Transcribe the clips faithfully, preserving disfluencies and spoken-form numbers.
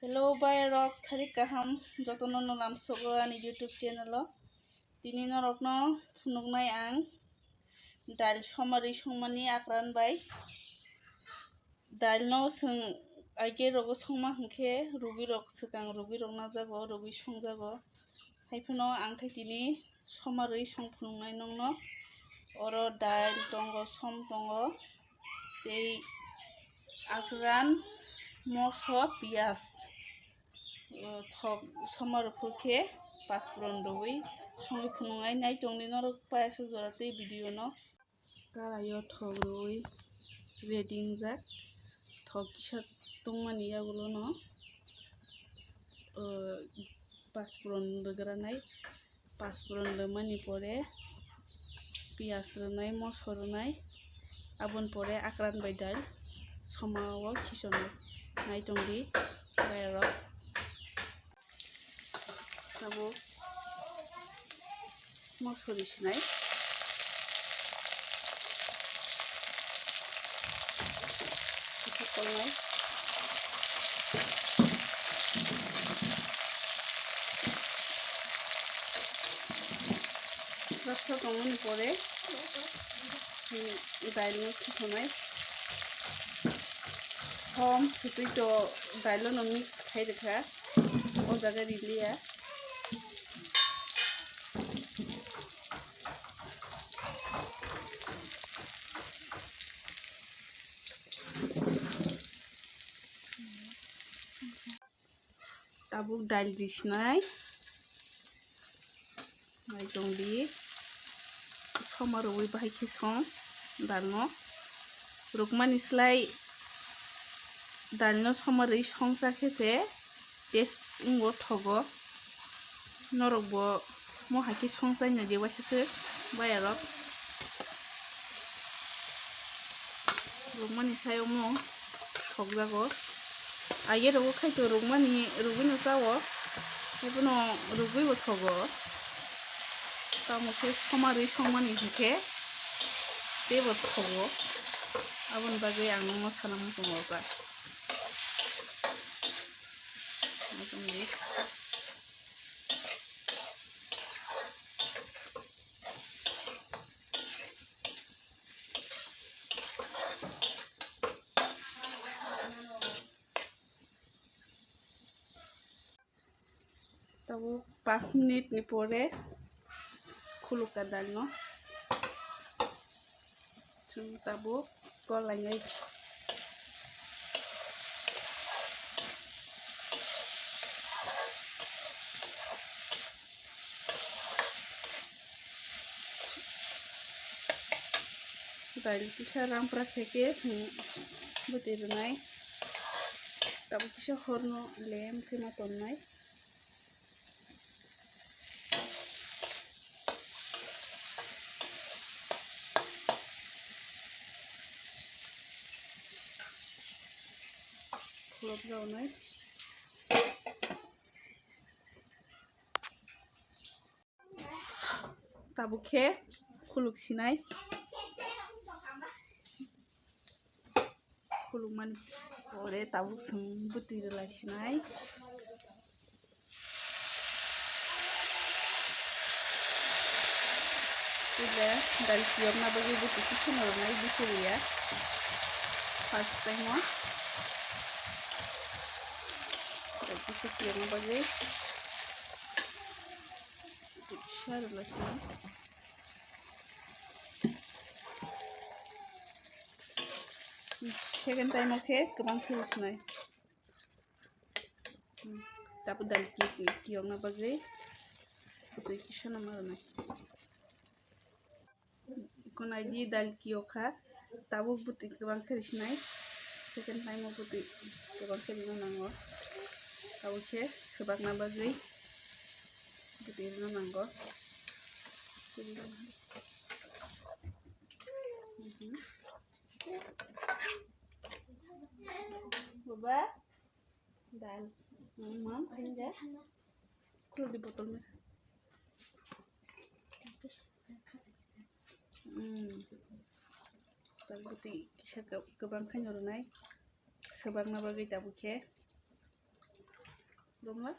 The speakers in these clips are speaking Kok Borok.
Hello, bayarok, sarik kaham jotono no lamsogo ani YouTube channel o. Tini norokno phunuknai ang dail somarwi songmani akran bai. Dail no chwng aige rogo songma hwnkhe rugwi rok swkang rugwi rok najago, rugwi songjago. Haiphano ang khe tini somarwi song phunuknai nongno. Oro dail tongo, som tongo, tei akran, moso, piyaj, o, thok somarwi khe paspuron rwui songwi phunuknai. Nai tongdi norok payasok jora tei video no. Karai o thok rwui ready wngjak. Thok kisa tongmani yagulono, o, paspuron rwgranai. Paspuron rwmani pore piyaj rwnai, moso rwnai, aboni pore akran bai dail somao khisonai. Nai tongdi bayarok. Tabuk moso risinai. Kisa kolnai. Rasa tongmani pore, hmm, dailno khisonai. Som sitwi to dailno mix khai rwkha. O jaga riliya. Tabuk dail risinai. Nai tongdi. Somarwi bahai khe song dalno. Rukmani slai dalno somarwi songcha khe se taste wngo, thogo. Norokbo mo hai khe songchaino je waisa se bayarok. Rukmani sayo mo thokjago. Aige rogo khai to rukmani rugwino chao. Haiphano rugwibo thogo. Tamo khe somarwi songmani hinkhe teibo thogo. Aboni bagwi ang nono sana muchungo kha. Muchungdi. Tabuk panch minute ni pore khulukha dalno. Chwng tabuk kolainai. Dail kisa rampra khe khe chwng bwtwi rwnai. Tabuk kisa horno lem khe ma tonnai. Khulok jaonai. Tabuk khe khuluk sinai. Khulukmani pore tabuk chwng bwtwi rwlai sinai. Pura dal kiyokna bagwi bwtwi kisa no rwnai, bwtwi rwya. First time o dal kisa kiyokna bagwi bwtwi kisa rwlai sinai. Second time o khe kwbang khe rwsinai. Tabuk dal ki-, kiyokna bagwi bwtwi kisa no ma rwnai. Kunai di dal kiyokha, tabuk bwtwi kwbang khe rwsinai. Second time o bwtwi kwbang khe rwna nango. Tabuk khe swbakna bagwi bwtwi rwna nango. Mhm. Baba, dal. Mam, khainja. Khulok di botol me. Hmm. Tabuk bwtwi kisa kwbang khaino rwnai. Swbakna bagwi tabuk khe. Romla.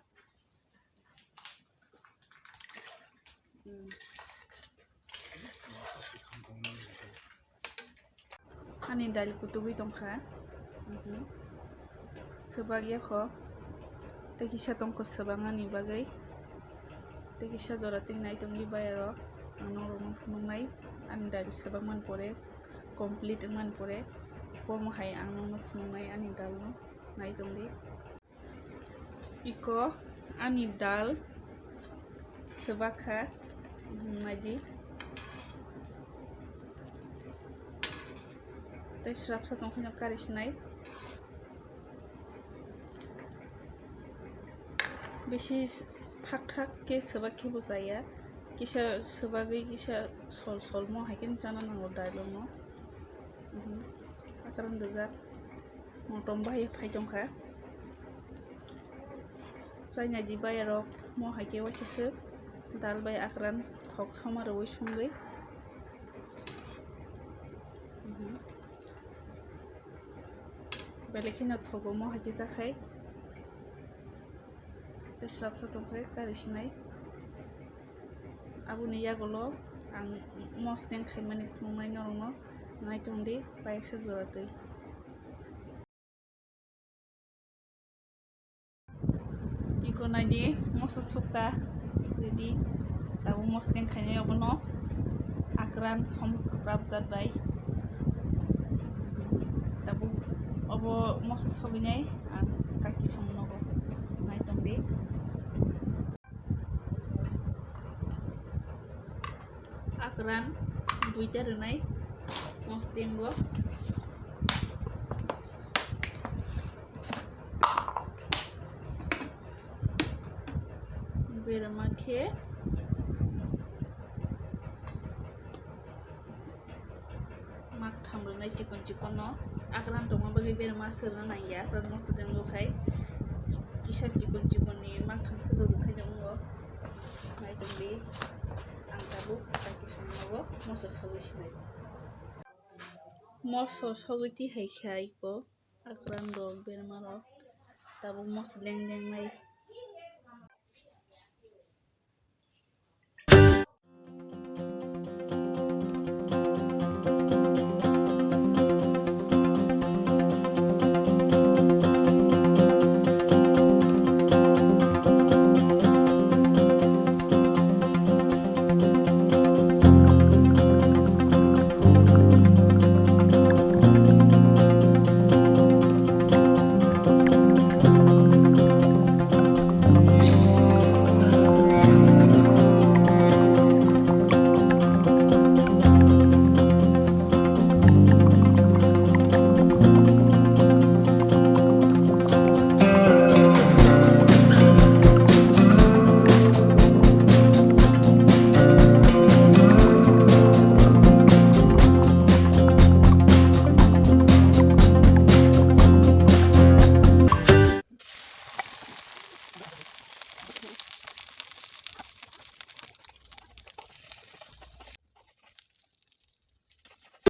Hmm. Ani dal kutugwi tongkha. Mhm. Swbak yakho. Tei kisa tongkho swbaknani bagwi. Tei kisa jora twi nai tongdi bayarok. Ang norokno phunuknai. Ani dal swbak man pore, complete wng man pore, omo hai ang nokno phunuknai ani dalno. Nai tongdi. Iko ani dal swbak kha, mhm, naidi. Tei swrapsa tongkhe no kari sinai. Bisi thak thak khe swbak khe bo chaya. Kisa swbagwi kisa sol sol mo hai khe chana nango dal no. Mhm. Akran rijak. Motom bahai phai tongkha. Chaina di bayarok mo hai khe waisa swk dal bai akran thok soma rwui songwi. Mhm. Belai kheno thogo mo hai khe chakhai. Tei swrapsa tongkhe kari sinai. Aboni yagulo ang mosdeng khaimani phunuknai norokno nai tongdi paisa jora twi. Iko naidi moso sukha ready. Tabuk mosdeng khainai obono akran som kwprap jat bai. Tabuk obo moso sogwinai ang kaki som nogo nai tongdi. Akran duita rwnai mosdeng o. Berma khe mak tham rwnai chikon chikon no. Akran tongma bagwi berma sirna nangya, akran mosdeng o khai kisa chikon chikon ni mak tham sirna rwkhai no wngo. Nai tongdi, ang tabuk kaki songnogo moso sogwi sinai. Moso sogwi tihai khe aiko akran rok berma rok tabuk moso deng deng nai